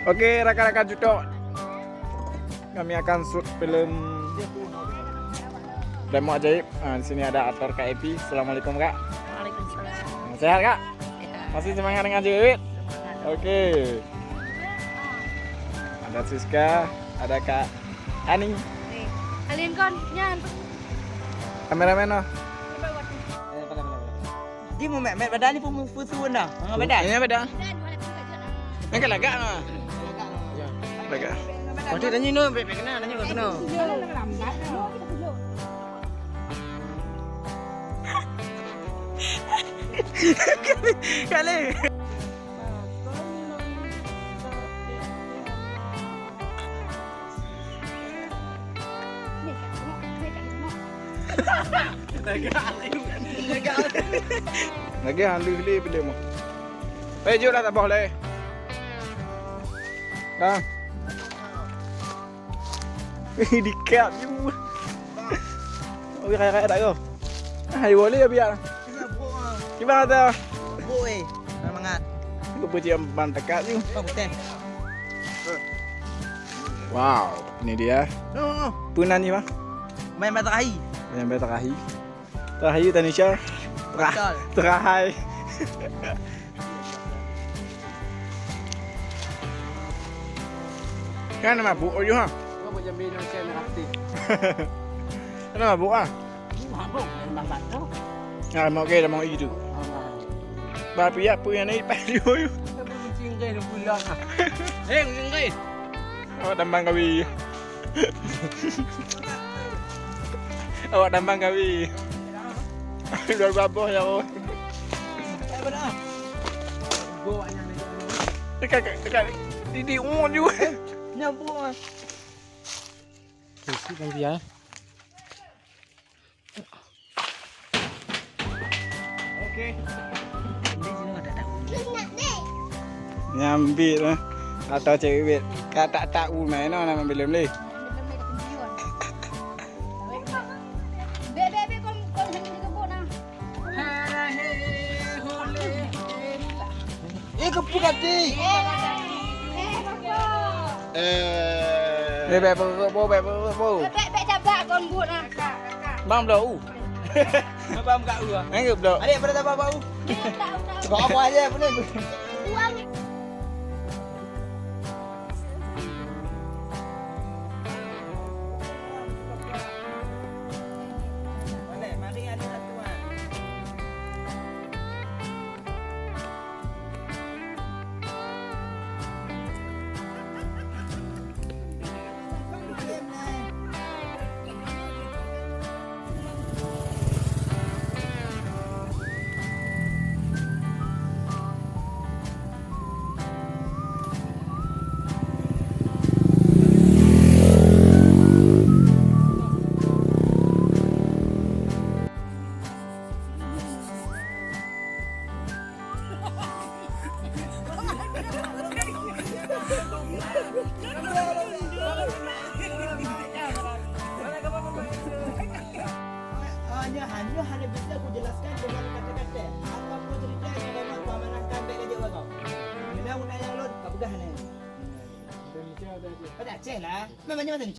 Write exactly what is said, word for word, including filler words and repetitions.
Oke, rakan-rakan Jutok, kami akan shoot film Lemok Ajaib. Ah, di sini ada aktor K A P. Assalamualaikum, Kak. Waalaikumsalam. Sehat, Kak? Sehat. Masih semangat dengan Ajaib? Semangat. Oke. Ada Siska, ada Kak Ani. Nih, kalian kon, nyan. Kameramen, oh. Di mu mek, mek badan ni pun fusu dah. Ha, badan. Ini badan. Yang ke lagak ah. Lagak. Waktu tanya no, bek bek kena, tanya kau kena. Kali. Lagi halus le bila mah. Eh, jom lah taboh le. Dah. Dikap je. Oi, kaya-kaya tak kau? Hai, boleh ya biar. Kiban ata? Buk eh. Mangat. Aku pun cium ban tekak tu. Oh, betul. Wow, ini dia. No, no. Peue nan ni, Bang? Main batang ahi. Main batang ahi. Terakhir Tanisha. Terah-, Betul. Terahai. Kan mabuk you ha? Kau macam bina macam artis. Kan mabuk ah? Mabuk, main babat tu. Ah, mau ke, mau itu. Ah. Ba pihak pun yang naik payung. Kita pun mencinggai dan pulang ah. Eh, mencinggai. Awak tambang kawin. Awak tambang kawin. Dua baboh ya, oh. Dekat, dekat. Didi umur juga. Nyambung ah. Isi kan dia. Oke. Nyambit lah. Atau cewek. Kata tak u main no nama belum leh. Bek, bek, bek, kon, kon hana dikebut nah. Eh, kepuk hati. Eh, eh, Eh, bek, bek, bek, bek, bek, bek. Bek, bek, bek, cabak kon buet nah. Bang bloe u. Abang kat u ah. Main ke bloe? Adik pada tak apa-apa u. Kau apa aja pun ni. Uang. Hanya, hanya hana bisa kujelaskan dengan kata-kata. Apa pun cerita yang memang pamanahkan baik lagi orang kau. Bila guna yang lon, kau pegang ni. Pada Aceh lah. Memangnya macam ni.